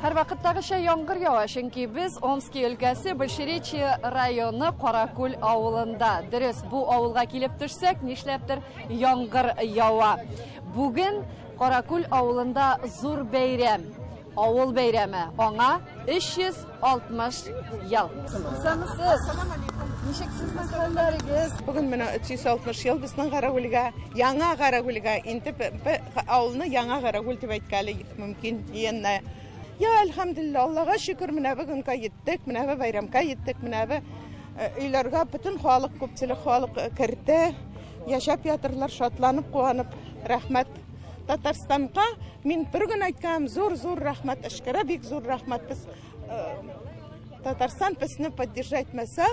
Һәрвакыттагыча яңгыр ява, чөнки без Омски өлкәсе Большеречье районы Каракүл авылында. Дөрес, бу авылга килеп төшсәк, нишләптер яңгыр ява. Бүген Каракүл авылында зур бәйрәм. Авыл бәйрәме. Аңа 360 ел. Исәнмесез. Ничек сезнең хәлләрегез? Бүген менә 360 ел безнең Каракүлгә, яңа Каракүлгә, инде авылны яңа Каракүл дип әйткәле мөмкин. Иенне. Я, әлхәмдүлилләһ, Аллага шөкер, менә бүгенгә җиттек, менә бу бәйрәмгә җиттек, менә бу өйләргә бөтен халык, күпчелек халык керде. Яшәп ятырлар, шатланып, куанып, рәхмәт. Татарстанга мин бер генә әйткән, зур-зур рәхмәт, эшкәрә бик зур рәхмәт. Без Татарстан безне поддержать итмәсә,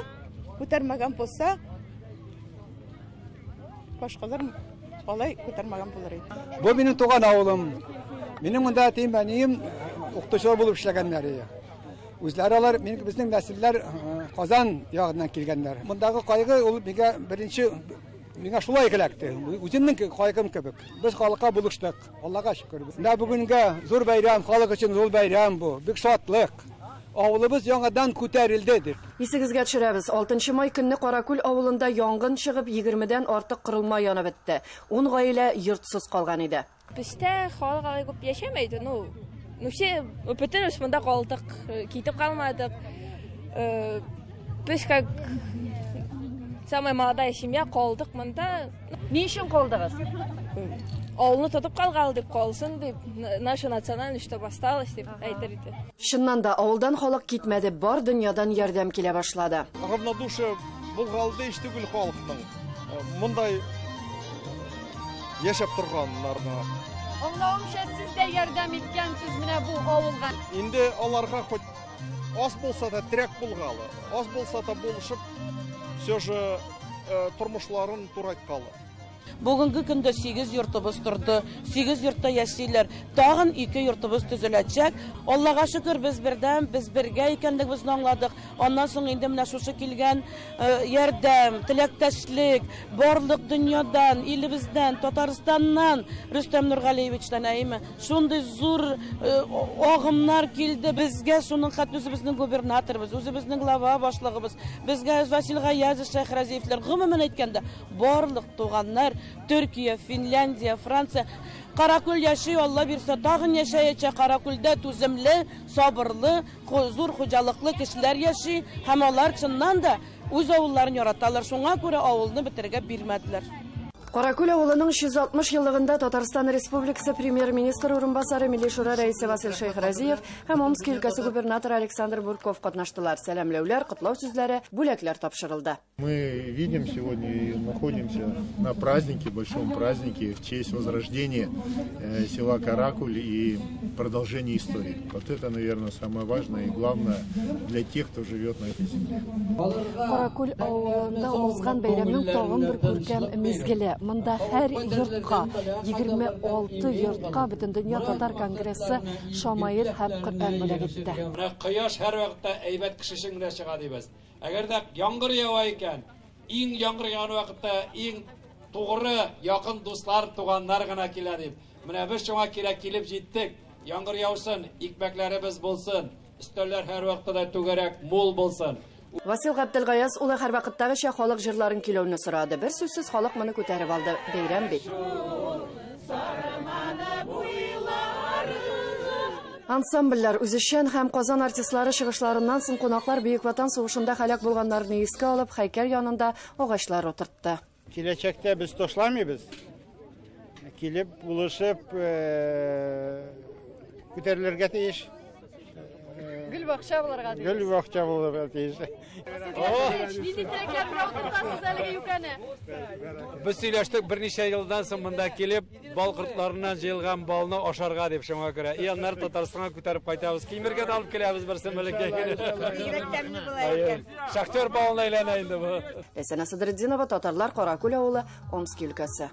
күтәрмәгән булса, башкалар алай күтәрмәгән булыр иде. Бу минем туган авылым. Минем монда әтием, әнием укытучылар булып эшләгәннәр. Үзләре алар, безнең нәселләр Казан ягыннан килгәннәр. Мондагы кайгы ул миңа беренче, миңа шулай эләкте. Үземнең кайгым кебек. Без халыкка булыштык. Аллага шөкер. Менә бүгенгә зур бәйрәм, халык өчен зур бәйрәм бу. Бик шатлык. Авылыбыз яңадан күтәрелде дип. Исегезгә төшерәбез. 6 май көнне Каракүл авылында янгын чыгып, 20-дән артык корылма янып бетте. 10 гаилә йортсыз калган иде. Бездә халык алай күп яшәмәйде. Ну, все бөтенебез монда калдык, китеп калмадык. Без как самая молодая семья калдык монда. Ни өчен калдыгыз? Авылны тотып калгалы дип калсын дип, наша национальность чтобы осталась дип әйтер иде. Чыннан да авылдан халык китмәде, бар дөньядан ярдәм килә башлады. Равнодушие булгалды ич түгел халыкның. Мондай яшәп торганнарына. Аңлавымча, сез дә ярдәм иткәнсез менә бу авылга. Инде аларга хоть аз булса да терәк булгалы, аз булса да булышып, все же тормышларын турайткалы. Бүгенге көндә 8 йортыбыз торды, 8 йортта яшиләр. Тагын 2 йортыбыз төзеләчәк. Аллага шөкер, без бердәм, без бергә икәнлегебезне аңладык. Аннан соң инде менә шушы килгән ярдәм, теләктәшлек, барлык дөньядан, илебездән, Татарстаннан, Рөстәм Нургалиевичтан, әйме, шундый зур агымнар килде безгә, шуның хәтле үзебезнең губернаторыбыз, үзебезнең глава башлыгыбыз, безгә Васил Гаязов, Шәйхразиевләр, гомумән әйткәндә, барлык туганнар, Төркия, Финляндия, Франция, Каракүл яши, Алла бирсә, тагын яшәячәк. Каракүлдә түземле, сабырлы, зур хуҗалыклы кешеләр яши һәм алар чыннан да үз авылларын яраталар. Шуңа күрә авылны бетерергә бирмәделәр. Каракүл авылының 360 еллыгында Татарстан Республикасы премьер-министры урынбасары, Милли Шура рәисе Васил Шәйхразиев һәм Омски өлкәсе губернаторы Александр Бурков катнаштылар. Сәламләүләр, котлау сүзләре, бүләкләр тапшырылды. Мы видим сегодня и находимся на празднике, большом празднике в честь возрождения села Каракуль и продолжения истории. Вот это, наверное, самое важное и главное для тех, кто живет на этой земле. Каракүл авылында узган бәйрәмнең тагын бер күркәм мизгеле. Монда һәр йортка, 26 йортка Бөтендөнья татар конгрессы шамаил һәм Коръән бүләк итте. Менә кояш һәр вакытта әйбәт кеше өчен генә чыга дибез. Әгәр дә яңгыр ява икән, иң яңгыр яуган вакытта иң тугры, якын дуслар, туганнар гына килә дип. Менә без шуңа кирәк килеп җиттек. Яңгыр яусын, икмәкләребез булсын, өстәлләр һәр вакытта да түгәрәк, мул булсын. Васил Габделгаяз улы һәр вакыттагыча халык җырларын көйләүне сорады. Бер сүзсез халык моны күтәреп алды. Бәйрәм бит. Ансамбльләр, үзешчән һәм Казан артистлары чыгышларыннан соң кунаклар Бөек Ватан сугышында һәлак булганнарны искә алып, һәйкәл янында агачлар утыртты. Киләчәктә без ташламыйбыз. Килеп, булышып, күтәрелергә тиеш. Гөл бакча булырга тиеш. Гөл бакча булырга тиеш. Нинди теләкләр белән утыртасыз әлеге юкәне? Без сөйләштек берничә елдан соң монда килеп, бал кортларыннан җыелган балны ашарга дип, шуңа күрә. И аннары Татарстанга күтәреп кайтабыз. Кимергә дә алып киләбез берсен бәләкәй генә. Бигрәк тәмле була икән. Шахтер балына әйләнә инде бу. Ләйсәнә Садретдинова, Татарлар, Каракүл авылы, Омски өлкәсе.